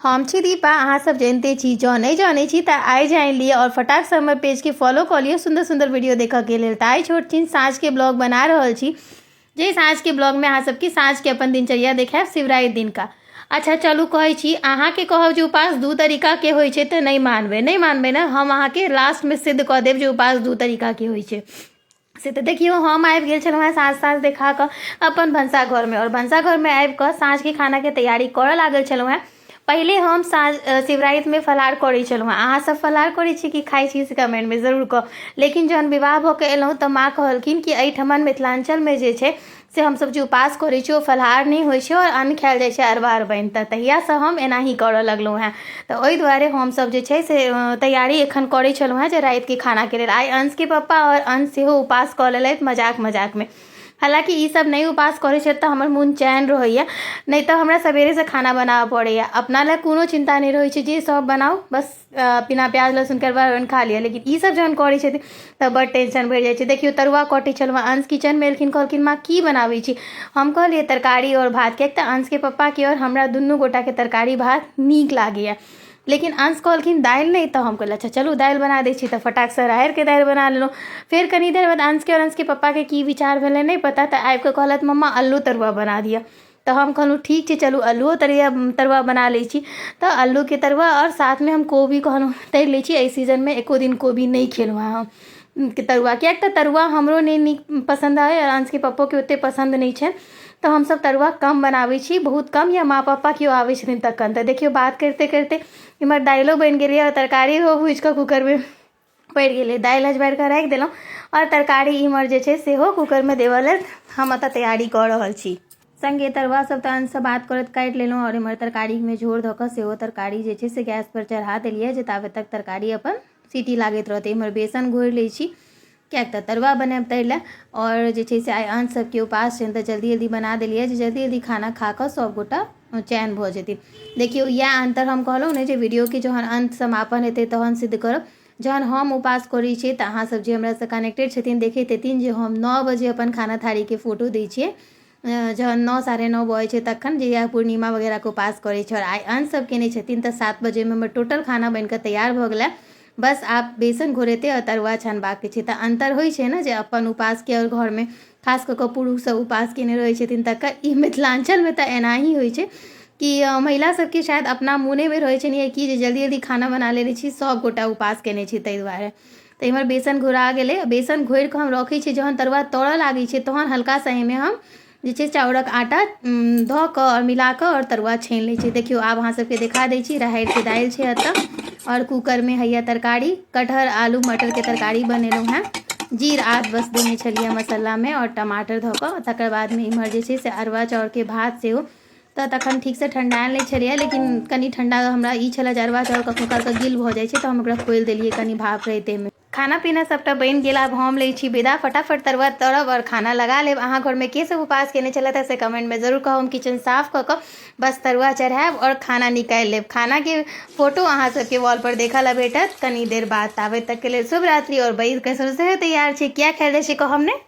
हम छी दीपा, अहाँ सब जनिते छी। जँ नहि जनै छी तऽ आइ जानि लिअ आओर फटाकसँ हमर पेजके फॉलो कऽ लिअ सुन्दर सुन्दर वीडियो देखऽके लेल। तऽ आइ छोट छिन साँझके ब्लॉग बना रहल छी, जे साँझके ब्लॉगमे अहाँ सबके साँझके अपन दिनचर्या देखायब शिवराति दिनका। अच्छा चलू कहै छी अहाँके, कहब जे उपास दू तरीकाके होइ छै तऽ नहि मानबै, नहि मानबै ने, हम अहाँके लास्टमे सिद्ध कऽ देब जे उपास दू तरीकाके होइ छै। से तऽ देखियौ, हम आबि गेल छलहुँ हेँ साँझ साँझ देखा कऽ अपन भनसा घरमे, आओर भनसा घरमे आबि कऽ साँझके खानाके तैयारी करऽ लागल छलहुँ हेँ। पहिले हम साँझ शिवरातिमे फलाहार करै छलहुँ हेँ। अहाँसभ फलाहार करै छी कि खाइ छी, से कमेन्टमे जरूर कहब। लेकिन जहन विवाह भऽ कऽ एलहुँ तऽ माँ कहलखिन कि एहिठमन मिथिलाञ्चलमे जे छै से हमसभ जे उपास करै छी ओ फलाहार नहि होइ छै आओर अन्न खायल जाइ छै अरबा अरबाइन। तऽ तहियासँ हम एनाही करऽ लगलहुँ हेँ। तऽ ओहि दुआरे हमसभ जे छै से तैयारी एखन करै छलहुँ हेँ जे रातिके खानाके लेल। आइ अंशके पप्पा आओर अंश सेहो उपास कऽ लेलथि मजाक मजाकमे। हालाँकि ई सब नहि उपास करै छथि तऽ हमर मोन चैन रहैए, नहि तऽ हमरा सवेरेसँ खाना बनाबऽ पड़ैए। अपना लए कोनो चिन्ता नहि रहै छै जे सब बनाउ, बस बिना प्याज लहसुनके अरबा अरबाइन खा लिअ। लेकिन ई सब जहन करै छथिन तऽ बड़ टेंशन बढ़ि जाइ छै। देखियौ, तरुआ कटै छलहुँ हँ, अंश किचनमे एलखिन, कहलखिन माँ की बनाबै छी? हम कहलियै तरकारी आओर भात, किएक तऽ अंशके पप्पाके आओर हमरा दुनू गोटाके तरकारी भात नीक लागैए। लेकिन अंश कहलखिन दालि नहि, तऽ हम कहलियै अच्छा चलू दालि बना दै छी। तऽ फटाकसँ राहड़िके दालि बना लेलहुँ। फेर कनी देर बाद अंशके आओर अंशके पप्पाके की विचार भेलै नहि पता, तऽ आबिकऽ कहलथि मम्मा अल्लू तरुआ बना दिअ। तऽ हम कहलहुँ ठीक छै, चलू अल्लुओ तरुआ बना लै छी। तऽ अल्लूके तरुआ आओर साथमे हम कोबी कहलहुँ तरि लै छी। एहि सीजनमे एको दिन कोबी नहि खेलहुँ हँ हम तरुआ, किएक तऽ तरुआ हमरो नहि नीक पसन्द अइ आओर अंशके पप्पोके ओतेक पसन्द नहि छनि। तऽ हमसभ तरुआ कम बनाबै छी, बहुत कम, या माँ पप्पा केओ आबै छथिन तखन। तऽ देखियौ, बात करिते करिते इम्हर दालिओ बनि गेलै आओर तरकारी ओहो भुजि कऽ कूकरमे पड़ि गेलै। दालि हजबारि कऽ राखि देलहुँ आओर तरकारी इम्हर जे छै सेहो कूकरमे देबऽ लेल हम एतऽ तैयारी कऽ रहल छी। सङ्गे तरुआ सब तऽ अंशसँ बात करैत काटि लेलहुँ आओर इम्हर तरकारीमे झोर धऽ कऽ सेहो तरकारी जे छै से गैसपर चढ़ा देलियै, जे ताबे तक तरकारी अपन सीटी लागैत रहतै। इम्हर बेसन घोरि लै छी, किएक तऽ तरुआ बनायब ताहि लए। आओर जे छै से आइ अंश सबके उपास छनि, तऽ जल्दी जल्दी बना देलियै जे जल्दी जल्दी खाना खा कऽ सभगोटा चैन भऽ जेथिन। देखियौ, इएह अन्तर हम कहलहुँ ने जे वीडियोके जहन अन्त समापन हेतै तहन सिद्ध करब। जहन हम उपास करै छियै तऽ अहाँसभ जे हमरासँ कनेक्टेड छथिन देखैत हेथिन जे हम 9 बजे अपन खाना थारीके फोटो दै छियै, जहन 9 9:30 बजै छै तखन, जहिया पूर्णिमा वगैरहके उपास करै छै। आओर आइ अंश सब केने छथिन तऽ 7 बजेमे हमर टोटल खाना बनि कऽ तैयार भऽ गेलै। बस आब बेसन घोरेतै आओर तरुआ छनबाके छै। तऽ अन्तर होइ छै ने जे अपन उपासके आओर घरमे खास कऽ कऽ पुरुषसभ उपास केने रहै छथिन तकर। ई मिथिलाञ्चलमे तऽ एनाही होइ छै कि महिला सबके शायद अपना मोनेमे रहै छनि या कि जे जल्दी जल्दी खाना बना लेने छी, सभ गोटा उपास केने छी ताहि दुआरे। तऽ एम्हर बेसन घोरा गेलै। बेसन घोरि कऽ हम रखै छियै, जहन तरुआ तरऽ लागै छै तहन हल्का सा एहिमे हम जे छै चाउरक आटा धऽ कऽ आओर मिला कऽ आओर तरुआ छानि लै छियै। देखियौ, आब अहाँ सबके देखा दै छी। राहड़िके दालि छै एतऽ आओर कूकरमे हैया तरकारी, कटहर आलू मटरके तरकारी बनेलहुँ हेँ। जीर आद बस देने छलियै मसालामे आओर टमाटर धऽ कऽ। तकर बादमे इम्हर जे छै से अरबा चाउरके भात सेहो तऽ तखन ठीकसँ ठण्डायल नहि छलैए, लेकिन कनि ठण्डा हमरा ई छलै जे अरबा चाउर कखनो कालके गिल भऽ जाइ छै, तऽ हम ओकरा खोलि देलियै कनि भाप रहितेमे। खाना पीना सबटा बनि गेल, आब हम लै छी विदा। फटाफट तरुआ तरब आओर खाना लगा लेब। अहाँ घरमे के सब उपास केने छलथि से कमेन्टमे जरूर कहब। हम किचन साफ कऽ कऽ बस तरुआ चढ़ायब आओर खाना निकालि लेब। खानाके फोटो अहाँ सबके वॉलपर देखऽ लए भेटत कनी देर बाद। ताबे तकके लेल शुभ रात्रि। आओर बैदके सेहो तैयार छै, किया खायल जाइ छै कहब ने।